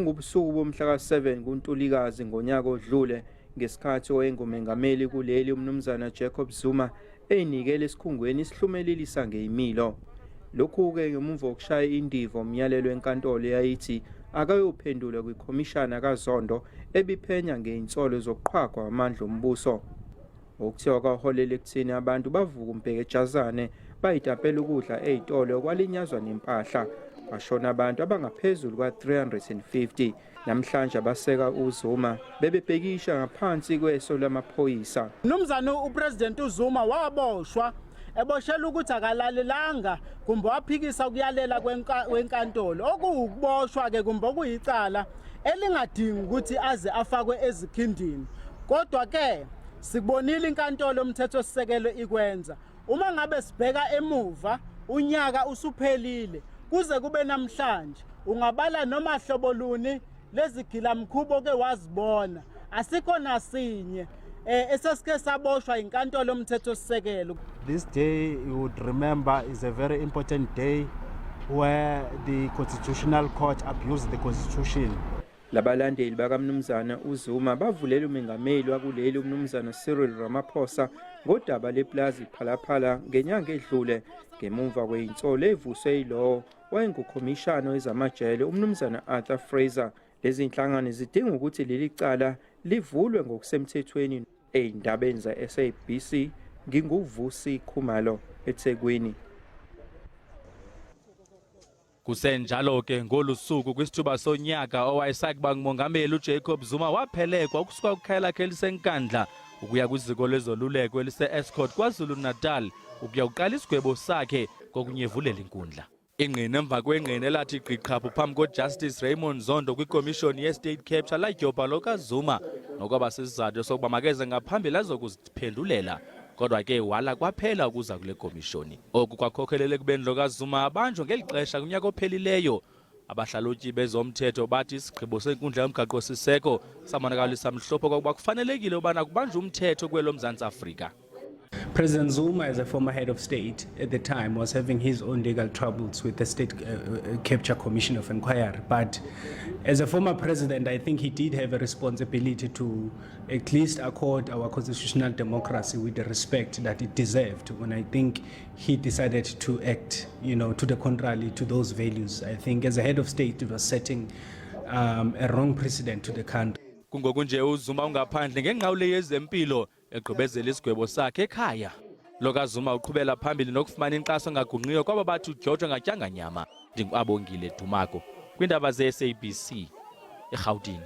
Ngobusuku bomhla ka-7 kuNtulikazi ngonyaka odlule ngesikhathi owayengumengameli kuleli uMnumzana Jacob Zuma eyinikela esikhungweni isihlumelelisa ngeyimilo. Lokhu-ke ngemuva kokushaya indiva umyalelo wenkantolo eyayithi akayophendula kwikhomishana kaZondo ebiphenya ngezinsolo zokuqhwagwa amandla ombuso. Okuthiwa kwaholela ekutheni abantu bavuke umbhekejazane bayitapela ukudla ey'tolo kwalinyazwa nempahla kwashona abantu abangaphezulu kwa-350. Namhlanje abaseka uZuma bebebhekisha ngaphansi kweso lamaphoyisa. Mnumzane uPresident uZuma waboshwa eboshela ukuthi akalalelanga kumbe waphikisa ukuyalela kwenkantolo okuwukuboshwa ke kumbe okuyicala elingadingi ukuthi aze afakwe ezikhindini. Kodwa ke sikubonile inkantolo yomthethosisekelo ikwenza. Uma ngabe sibheka emuva unyaka usuphelile kuze kube namhlanje ungabala noma hlobo luni lezigilamkhuba oke wazibona asikho nasinye esesike saboshwa inkantolo yomthethosisekelo. This day you would remember is a very important day where the Constitutional Court abused the Constitution. Labalandeli bakaMnumzana uZuma bavulela umengameli wakuleli uMnumzana Cyril Ramaphosa ngodaba leplazi Phalaphala ngenyanga edlule ngemumva kweyinsolo evuswe yilowo wayengukhomishana wezamajele uMnumzana Arthur Fraser. Lezi nhlangano zidinga ukuthi leli cala livulwe ngokusemthethweni. Ey'ndabeni za-SABC nginguVusi Khumalo eThekwini. Kusenjalo ke ngolu suku kwisithuba sonyaka owayesakuba ngumongameli uJacob Zuma waphelekwa ukusuka kwikhaya lakhe eliseNkandla ukuya kwiziko lezoluleko elise-Estcourt KwaZulu-Natal ukuya kuqala isigwebo sakhe kokunyevulela inkundla. Ingqina emva kwengqina elathi gqiqhaphu phambi koJustice Raymond Zondo kwikomishoni ye-State Capture ladyobha lokaZuma nokwaba sisizathu sokuba makeze ngaphambili azokuziphendulela kodwa ke wala kwaphela ukuza kule komishoni. Oku kwakhokhelela ekubeni lo kaZuma abanjwe ngeli xesha kunyaka ophelileyo. Abahlalutyi bezomthetho bathi isigqibo senkundla yomgaqo-siseko sabonakalisa mhlophe okokuba kufanelekile ubana kubanjwe umthetho kwelo Mzantsi Afrika. President Zuma, as a former head of state at the time, was having his own legal troubles with the State Capture Commission of Inquiry. But as a former president, I think he did have a responsibility to at least accord our constitutional democracy with the respect that it deserved. When I think he decided to act to the contrary to those values, I think as a head of state, it was setting a wrong precedent to the country. Kungoku nje uZuma ungaphandle ngengqawule yezempilo egqibezela isigwebo sakhe ekhaya. Lo kaZuma uqhubela phambili nokufumana inkxaso engagunqiyo kwaba bathi udyojwa ngatyanga nyama. NdinguAbongile Dumako kwiindaba ze-SABC eRhawutini.